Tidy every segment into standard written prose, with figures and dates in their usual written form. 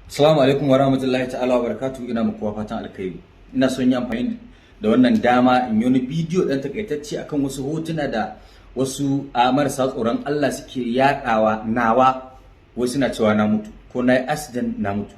Assalamu alaikum wa rahmatullahi ta'ala wa barakatuhu. Ina muku fatan alkhairi. Ina son yi amfani da wannan dama in yi wani bidiyo dan takaitacce akan wasu hotuna da wasu a marasa tsoron Allah suke yadawa nawa, wasu suna cewa na mutu ko na yi accident na mutu.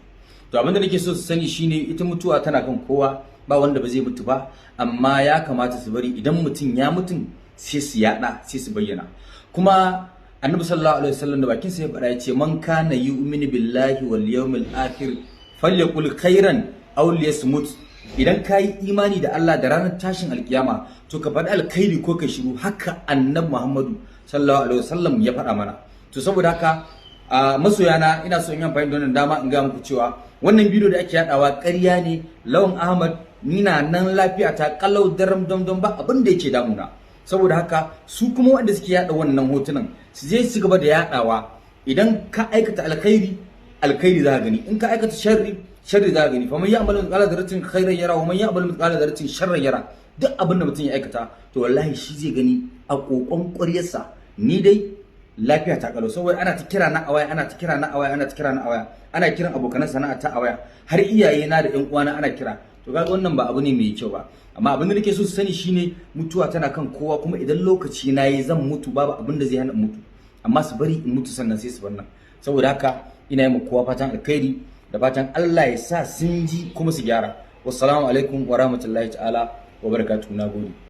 To, abin da nake so su sani shine ita mutuwa tana kan kowa, ba wanda ba zai mutu ba, amma ya kamata su bari idan mutum ya mutu sai su yada, sai su bayyana. Kuma Annabi sallallahu alaihi wasallam da bakin sa ya faɗa, ya ce: "Man kana yu'minu billahi wal yawmil akhir falyaqul khairan aw liyasmut." Idan ka yi imani da Allah da ranar tashin alkiyama, to ka faɗi alkhairi ko ka shiru. Haka Annabi Muhammadu sallallahu alaihi wasallam ya faɗa mana. To, saboda haka a masoyana, ina so in yi amfani da wannan dama in ga muku cewa wannan bidiyo da ake yadawa ƙarya ne. Lawan Ahmad ni na nan, lafiya ta kalau, daram dam dam, ba abin da yake damuna. Saboda haka su kuma wanda suke yada wannan hotunan su je su gaba da yadawa. Idan ka aikata alkhairi, alkhairi za ka gani. In ka aikata sharri, sharri za ka gani. Faman ya'mal mithqala dharratin khairan yara wa man ya'mal mithqala dharratin sharran yara. Duk abin da mutum ya aikata, to wallahi shi zai gani a kokon ƙwaryarsa. Ni dai lafiya ta kalau, saboda ana ta kira na a waya, ana ta kira na a waya, ana ta kira na a waya, ana kiran abokan sana'a ta a waya, har iyaye na da ƴan uwana ana kira. To, kaga wannan ba abu ne mai kyau ba. Amma abin da nake so su sani shine mutuwa tana kan kowa, kuma idan lokaci na yi zan mutu, babu abin da zai hana mutu, amma su bari in mutu sannan sai su bar nan. Saboda haka ina yi kowa fatan alkhairi da fatan Allah ya sa sun ji kuma su gyara. Wassalamu alaikum wa rahmatullahi ta'ala wa barakatuhu. Nagode.